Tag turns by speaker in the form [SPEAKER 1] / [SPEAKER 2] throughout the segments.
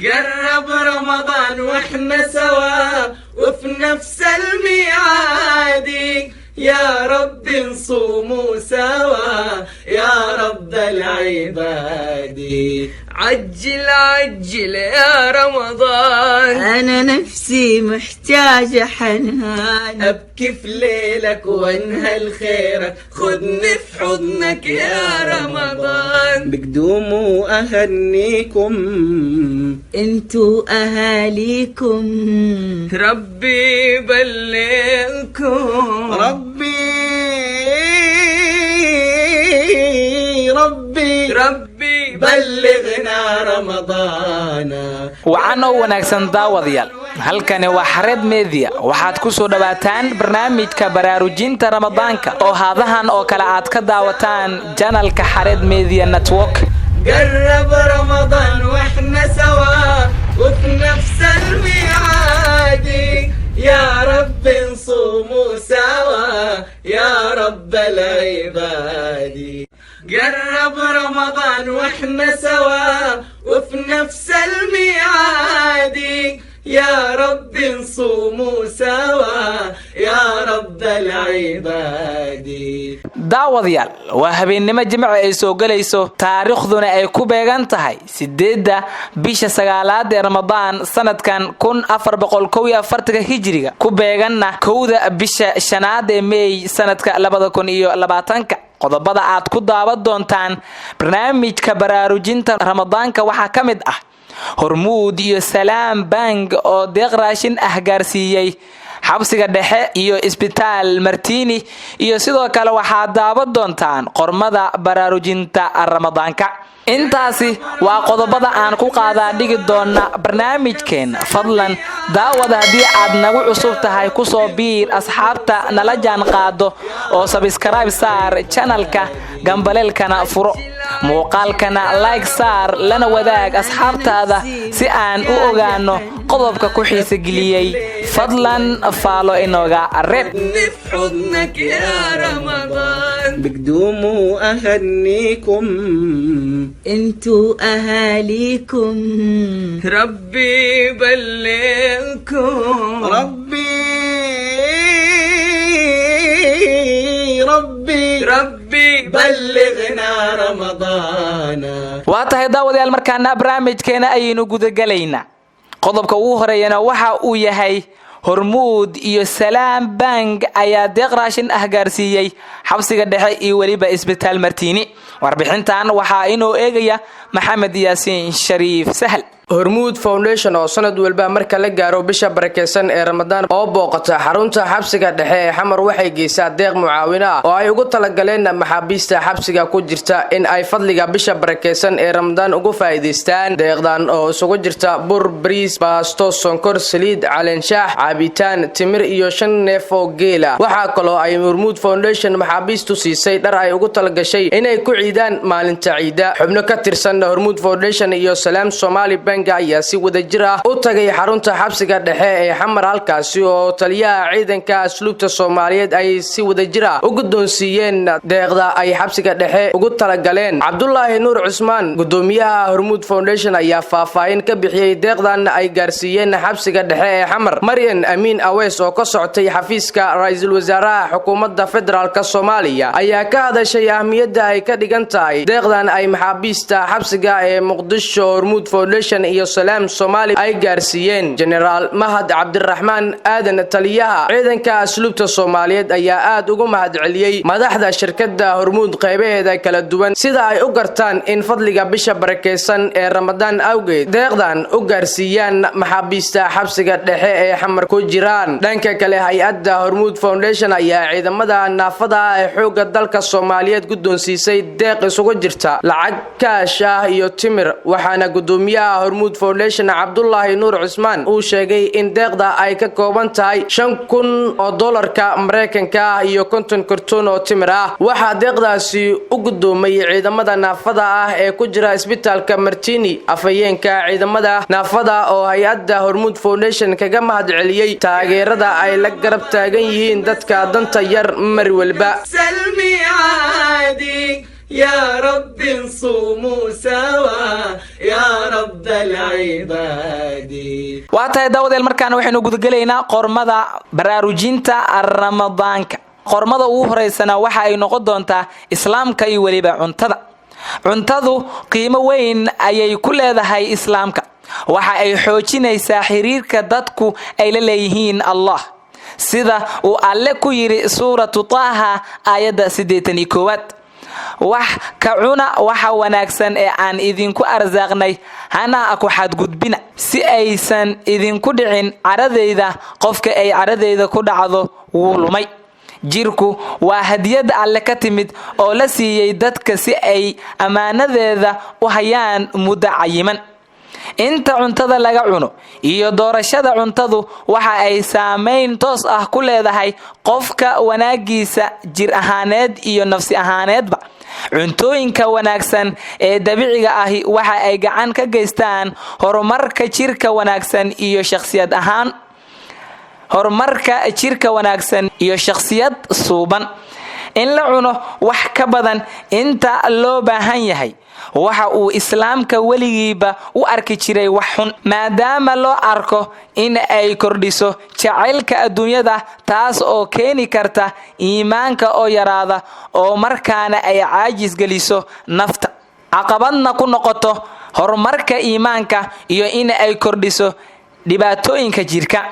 [SPEAKER 1] قرب رمضان واحنا سوا وفي نفس الميعاد، يا رب نصوم سوا يا رب العباد. عجل عجل يا رمضان.
[SPEAKER 2] أنا نفسي محتاجة حنان.
[SPEAKER 1] أبكي في ليلك وانهل خيرك، خدني في حضنك يا رمضان.
[SPEAKER 3] بقدوم أهنيكم
[SPEAKER 2] انتو أهاليكم.
[SPEAKER 1] ربي يبلغكم.
[SPEAKER 3] ربي ربي
[SPEAKER 1] ربي
[SPEAKER 3] بلغنا رمضان.
[SPEAKER 4] Wacan oo wanaagsan, daawadayaal. Halkani waa Xareed Media. Waxaad ku soo dhowaataan barnaamijka baraarujinta Ramadaanka oo haadahan oo kale aad ka daawataan channelka Xareed Media Network.
[SPEAKER 1] قرب رمضان واحنا سوا وفي نفس الميعاد، يا رب نصوم سوا يا رب العباد. قرب رمضان واحنا سوا وفي نفس الميعاد، يا رب نصوم سوا يا رب العباد.
[SPEAKER 4] Daawadayaal, waa habeennimo Jimco ay soo gelayso, taariikhduna ay ku beegan tahay 8-da bisha 9aad ee Ramadaan, sanadkan 1441-ka Hijiriga, ku beeganna 1-da bisha 5aad ee Meey, sanadka 2020-ka. Qodobada aad ku daawan doontaan barnaamijka baraarujinta Ramadaanka waxaa ka mid ah Hormuud iyo Salaam Bank oo deeq raashin ah gaarsiiyey xabsiga dhexe iyo Isbitaal Martini, iyo sidoo kale waxaad daawan doontaan qormada baraarujinta Ramadaanka. Intaasi waa qodobada aan ku qaadaa dhigi doona barnaamijkeena. Fadlan daawada, haddii aad nagu cusub tahay, kusoo biir asxaabta nala jaan qaado oo subscribe saar channelka, gambaleelkana furo, muuqaalkana like saar, lana wadaag asxaabtaada si aan u ogaano qodobka ku xiisogeliyey. Fadlan faalo inooga reeb.
[SPEAKER 1] في حضنك يا رمضان.
[SPEAKER 3] بقدوم أهنيكم
[SPEAKER 2] انتو أهاليكم.
[SPEAKER 1] ربي يبلغكم.
[SPEAKER 3] ربي ربي
[SPEAKER 1] ربي
[SPEAKER 3] بلغنا رمضان.
[SPEAKER 4] Waa tahay, daawadayaal, markaana barnaamijkeena ayaynu gudagalaynaa. Qodobka ugu horeeyana waxa uu yahay Hormuud iyo Salaam Bank ayaa deeq raashin ah gaarsiiyey xabsiga dhexe iyo weliba Isbitaal Martiini. Warbixintan waxaa inoo eegaya Maxamed Yaasiin Shariif Sahal.
[SPEAKER 5] Hormuud Foundation oo sanad walba marka la gaaro bisha barakeysan ee Ramadaan oo booqata xarunta xabsiga dhexe ee Xamar waxay geysaa deeq mucaawino ah oo ay ugu talagaleen maxaabiista xabsiga ku jirta in ay fadliga bisha barakeysan ee Ramadaan ugu faa'iidaystaan. Deeqdan oo isugu jirta bur, bariis, baasto, sonkor, saliid, caleenshaah, caabitaan, timir iyo 5 neef oo geela. Waxaa kaloo ay Hormuud Foundation maxaabiistu siisay dhar ay ugu talagashay inay ku ciidaan maalinta ciida. Xubno ka tirsan Hormuud Foundation iyo Salaam Somali Bank ayaa si wadajir ah u tagay xarunta xabsiga dhexe ee Xamar, halkaasi oo taliyaha ciidanka asluubta Soomaaliyeed ay si wadajir ah u guddoonsiiyeen deeqda ay xabsiga dhexe ugu talagaleen. Cabdulaahi Nuur Cusmaan, gudoomiyaha Hormuud Foundation, ayaa faahfaahin ka bixiyey deeqdan ay gaarsiiyeen xabsiga dhexe ee Xamar. Maryan Amiin Aweys oo ka socotay xafiiska ra-iisul wasaaraha xukuumadda federaalka Soomaaliya ayaa ka hadashay ahmiyadda ay ka dhigan tahay deeqdan ay maxaabiista xabsiga ee Muqdisho Hormuud Foundation iyo Salaam Soomaali ay gaarsiiyeen. Jenaraal Mahad Cabdiraxmaan Aadan, taliyaha ciidanka asluubta Soomaaliyeed, ayaa aad ugu mahadceliyey madaxda shirkadda Hormuud qaybaheeda kala duwan sida ay u gartaan in fadliga bisha barakeysan ee Ramadaan awgeed deeqdan u gaarsiiyaan maxaabiista xabsiga dhexe ee Xamar ku jiraan. Dhanka kale, hay-adda Hormuud Foundation ayaa ciidamada naafada ah ee xoogga dalka Soomaaliyeed guddoonsiisay deeq isugu jirta lacag kaash ah iyo timir, waxaana gudoomiyaha Hormuud Foundation Cabdulaahi Nuur Cusmaan uu sheegay in deeqda ay ka kooban tahay 5000 oo dolarka Maraykanka ah iyo 50 kartoon oo timir ah. Waxaa deeqdaasi u guddoomay ciidamada naafada ah ee ku jira Isbitaalka Martini. Afhayeenka ciidamada naafada oo hay-adda Hormuud Foundation kaga mahad celiyey taageerada ay la garab taagan yihiin dadka danta yar mar walba.
[SPEAKER 1] سلمي عادي. يا رب نصوموا سوا يا رب العباد.
[SPEAKER 4] Waa tahay, daawadeel, markaana waxaynu gudagelaynaa qormada baraarujinta Ramadaanka. Qormada ugu horeysana waxa ay noqon doontaa Islaamka iyo weliba cuntada. Cuntadu qiimo weyn ayay ku leedahay Islaamka. Waxa ay xoojinaysaa xiriirka dadku ay la leeyihiin Allah, sida uu Alle ku yidhi Suuratu Taaha, aayadda 81: "Wax ka cuna waxa wanaagsan ee aan idinku arsaaqnay, hana ku xadgudbina, si aysan idinku dhicin caradayda. Qofka ay caradayda ku dhacdo wuu lumay." Jirku waa hadiyad Alle ka timid oo la siiyey dadka si ay ammaanadeeda u hayaan muddo cayiman. Inta cuntada laga cuno iyo doorashada cuntadu waxa ay saamayn toos ah ku leedahay qofka wanaagiisa jir ahaaneed iyo nafsi ahaaneedba. Cuntooyinka wanaagsan ee dabiiciga ahi waxa ay gacan ka geystaan horumarka jirka wanaagsan iyo shakhsiyad ahaan, horumarka jirka wanaagsan iyo shakhsiyad suuban. In la cuno wax ka badan inta loo baahan yahay waxa uu Islaamka weligiiba u arki jiray wax xun, maadaama loo arko in ay kordhiso jacaylka adduunyada, taas oo keeni karta iimaanka oo yaraada, oo markaana ay caajis geliso nafta, caqabadna ku noqoto horumarka iimaanka, iyo in ay kordhiso dhibaatooyinka jirka.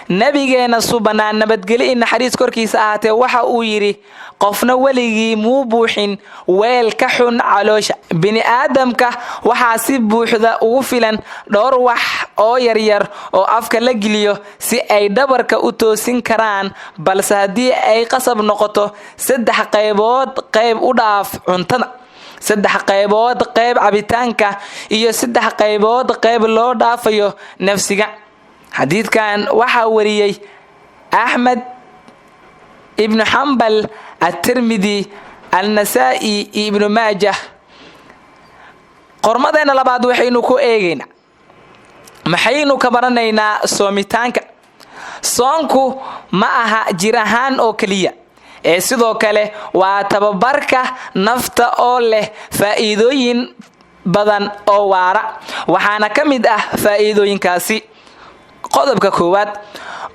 [SPEAKER 4] Nabigeena subanaa, nabadgelyo in naxariis korkiisa ahaatee, waxa uu yidhi: "Qofna weligii muu buuxin weel ka xun caloosha." Bini'aadamka waxaa si buuxda ugu filan dhowr wax oo yaryar oo afka la geliyo si ay dhabarka u toosin karaan, balse haddii ay qasab noqoto, saddex qaybood qayb u dhaaf cuntada, saddex qaybood qayb cabitaanka, iyo saddex qaybood qayb loo dhaafayo nafsiga. Xadiidkan waxaa wariyey Axmed Ibnu Xambal, Atirmidi, Alnasaa'i iyo Ibnu Maajah. Qormadeena labaad waxaynu ku eegaynaa maxaynu ka baranaynaa soomitaanka. Soonku ma aha jir ahaan oo keliya ee sidoo kale waa tababarka nafta oo leh faa'iidooyin badan oo waara. Waxaana ka mid ah faa'iidooyinkaasi qodobka koowaad: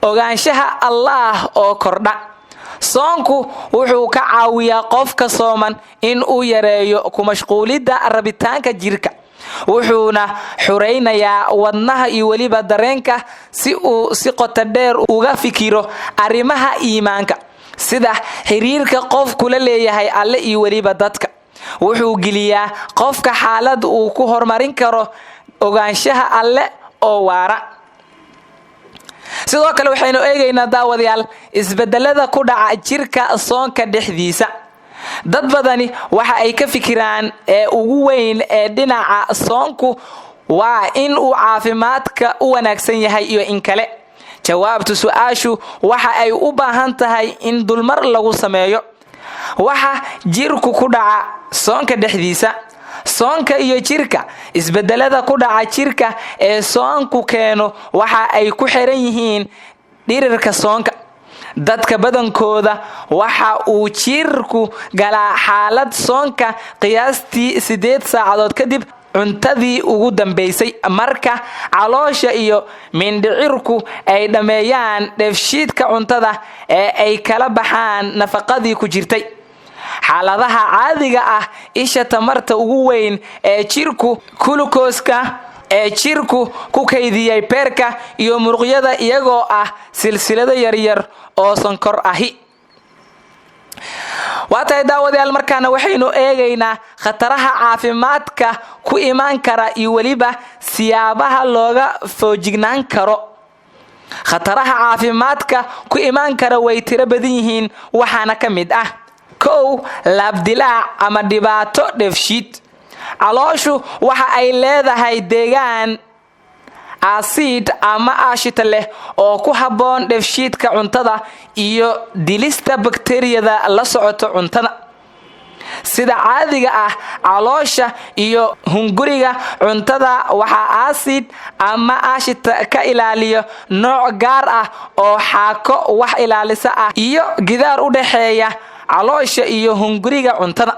[SPEAKER 4] ogaanshaha Allaah oo kordha. Soonku wuxuu ka caawiyaa qofka sooman in uu yareeyo ku mashquulidda rabitaanka jirka, wuxuuna xuraynayaa wadnaha iyo weliba dareenka si uu si qoto dheer uga fikiro arrimaha iimaanka, sida xiriirka qofku la leeyahay Alle iyo weliba dadka. Wuxuu geliyaa qofka xaalad uu ku horumarin karo ogaanshaha Alle oo waara. Sidoo kale waxaynu eegaynaa, daawadayaal, isbedelada ku dhaca jirka soonka dhexdiisa. Dad badani waxa ay ka fikiraan ee ugu weyn ee dhinaca soonku waa in uu caafimaadka u wanaagsan yahay iyo in kale. Jawaabtu su-aashu waxa ay u baahan tahay in dulmar lagu sameeyo waxa jirku ku dhaca soonka dhexdiisa. Soonka iyo jirka. Isbedelada ku dhaca jirka ee soonku keeno waxa ay ku xiran yihiin dhirirka soonka. Dadka badankooda waxa uu jirku galaa xaalad soonka qiyaastii 8 saacadood kadib cuntadii ugu dambaysay, marka caloosha iyo mindhicirku ay dhammeeyaan dheefshiidka cuntada ee ay kala baxaan nafaqadii ku jirtay. Xaaladaha caadiga ah, isha tamarta ugu weyn ee jirku gulukooska ee jirku ku kaydiyay beerka iyo muruqyada, iyagoo ah silsilado yaryar oo sonkor ahi. Waa tahay, daawadayaal, markaana waxaynu eegaynaa khataraha caafimaadka ku imaan kara iyo weliba siyaabaha looga foojignaan karo. Khataraha caafimaadka ku imaan kara way tiro badan yihiin, waxaana ka mid ah: 1, laabdilaac ama dhibaato dheefshiid. Calooshu waxa ay leedahay deegaan aasiid ama aashita leh oo ku habboon dheefshiidka cuntada iyo dilista bakteriyada la socoto cuntada. Sida caadiga ah, caloosha iyo hunguriga cuntada waxaa aasid ama aashita ka ilaaliyo nooc gaar ah oo xaako wax ilaalisa ah iyo gidaar u dhexeeya caloosha iyo hunguriga cuntada.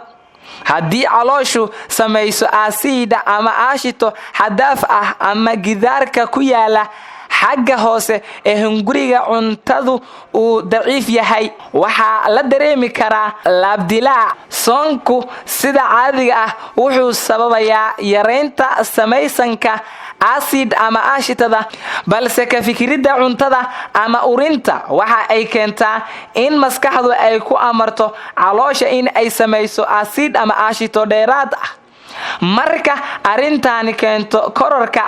[SPEAKER 4] Haddii calooshu samayso aasiidha ama aashito xadaaf ah ama gidaarka ku yaala xagga hoose ee hunguriga cuntadu uu daciif yahay, waxaa la dareemi karaa laabdilaac. Soonku sida caadiga ah wuxuu sababayaa yareynta samaysanka acid ama aashitada, balse ka fikiridda cuntada ama urinta waxa ay keentaa in maskaxdu ay ku amarto caloosha in ay samayso acid ama aashito dheeraad ah. Marka arrintaani keento kororka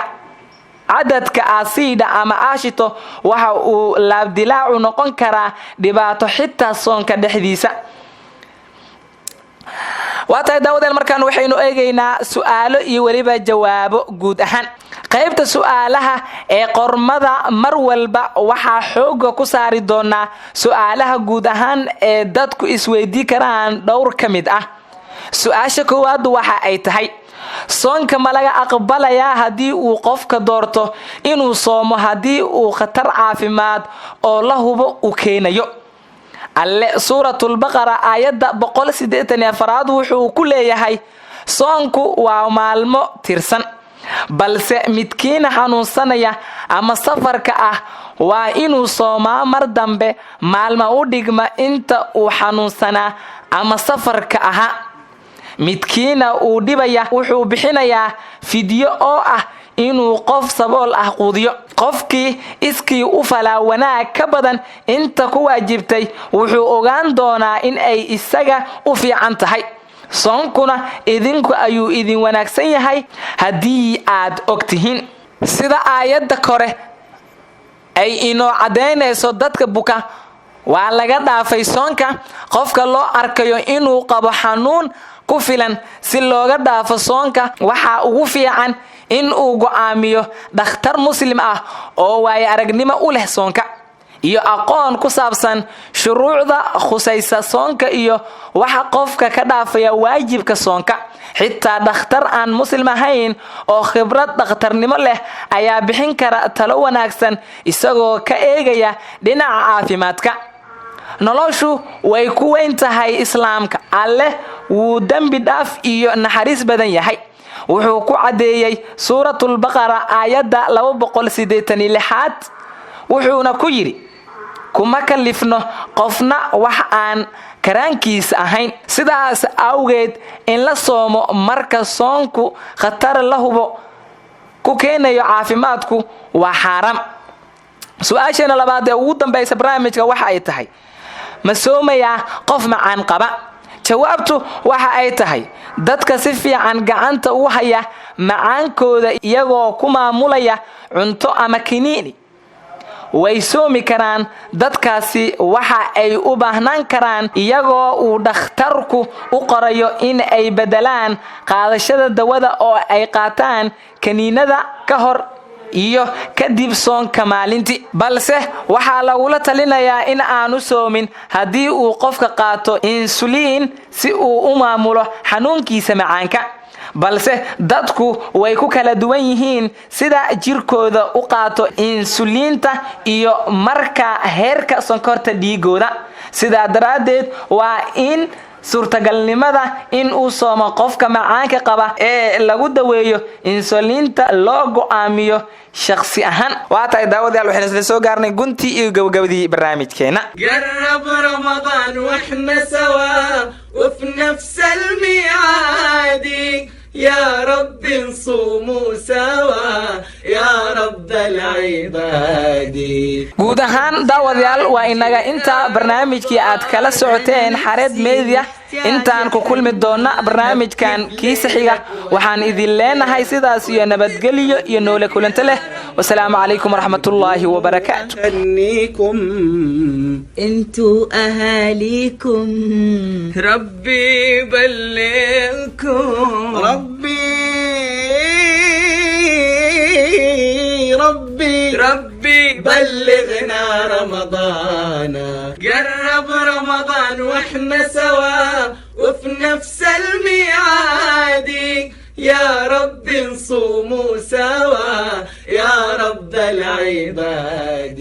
[SPEAKER 4] cadadka asiidha ama aashito, waxa uu laabdilaacu noqon karaa dhibaato xitaa soonka dhexdiisa. Waa tahay, daawadeel, markaan waxaynu eegaynaa su-aalo iyo weliba jawaabo. Guud ahaan qaybta su-aalaha ee qormada mar walba waxaa xooga ku saari doonaa su-aalaha guud ahaan ee dadku isweydii karaan dhowr ka mid ah. Su-aasha koowaad waxa ay tahay: soonka ma laga aqbalayaa haddii uu qofka doorto inuu soomo haddii uu khatar caafimaad oo la hubo uu keenayo? Alle Suuratulbaqara aayadda 184aad wuxuu ku leeyahay: "Soonku waa maalmo tirsan, balse midkiina xanuunsanaya ama safarka ah waa inuu soomaa mar dambe maalma u dhigma inta uu xanuunsanaa ama safarka ahaa. Midkiina uu dhibaya wuxuu bixinayaa fidyo oo ah inuu qof sabool ah quudiyo. Qofkii iskii u falaa wanaag ka badan inta ku waajibtay wuxuu ogaan doonaa in ay isaga u fiican tahay. Soonkuna idinku ayuu idin wanaagsan yahay haddii aad og tihiin." Sida aayadda kore ay inoo caddaynayso, dadka buka waa laga dhaafay soonka. Qofka loo arkayo inuu qabo xanuun ku filan si looga dhaafo soonka, waxaa ugu fiican in uu go'aamiyo dhakhtar Muslim ah oo waayo aragnimo u leh soonka iyo aqoon ku saabsan shuruucda khusaysa soonka iyo waxa qofka ka dhaafaya waajibka soonka. Xitaa dhakhtar aan Muslim ahayn oo khibrad dhakhtarnimo leh ayaa bixin kara talo wanaagsan, isagoo ka eegaya dhinaca caafimaadka. Noloshu way ku weyn tahay Islaamka. Alleh wuu dembi dhaaf iyo naxariis badan yahay. Wuxuu ku caddeeyey Suuratulbaqara aayadda 286aad, wuxuuna ku yidhi: "Kuma kalifno qofna wax aan karaankiisa ahayn." Sidaas awgeed, in la soomo marka soonku khatar la hubo ku keenayo caafimaadku waa xaaraam. Su-aasheena labaad ee ugu dambaysa barnaamijka waxa ay tahay: ma soomayaa qof macaan qaba? Jawaabtu waxa ay tahay: dadka si fiican gacanta u haya macaankooda, iyagoo ku maamulaya cunto ama kiniini, way soomi karaan. Dadkaasi waxa ay u baahnaan karaan, iyagoo uu dhakhtarku u qorayo, in ay beddelaan qaadashada dawada oo ay qaataan kaniinada ka hor iyo kadib soonka maalintii. Balse waxaa lagula talinayaa in aanu soomin haddii uu qofka qaato insuliin si uu u maamulo xanuunkiisa macaanka. Balse dadku way ku kala duwan yihiin sida jirkooda u qaato insuliinta iyo marka heerka sonkorta dhiigooda. Sidaa daraaddeed, waa in suurtagalnimada in uu soomo qofka macaanka qaba ee lagu daweeyo insuliinta loo go'aamiyo shakhsi ahaan. Waa tahay, daawadayaal, waxaynu isla soo gaarnay guntii iyo gabagabadii barnaamijkeena.
[SPEAKER 1] قرب رمضان واحنا سوا وفي نفس الميعاد، يا رب نصوم سوا يا رب العباد.
[SPEAKER 4] Guud ahaan, daawadayaal, waa inaga inta barnaamijkii aad kala socoteen Xareed Media. Intaan ku kulmi doonna barnaamijkan kiisa xiga, waxaan idin leenahay sidaas iyo nabadgelyo iyo noole kulante leh. Wasalaamu calaykum waraxmatullaahi wabarakaatu.
[SPEAKER 3] أهنيكم
[SPEAKER 2] انتو اهاليكم
[SPEAKER 1] ربي يبلغكم.
[SPEAKER 3] ربي ربي
[SPEAKER 1] ربي
[SPEAKER 3] بلغنا رمضان.
[SPEAKER 1] قرب رمضان واحنا سوا وفي نفس الميعاد، يا رب نصوم سوا يا رب العباد.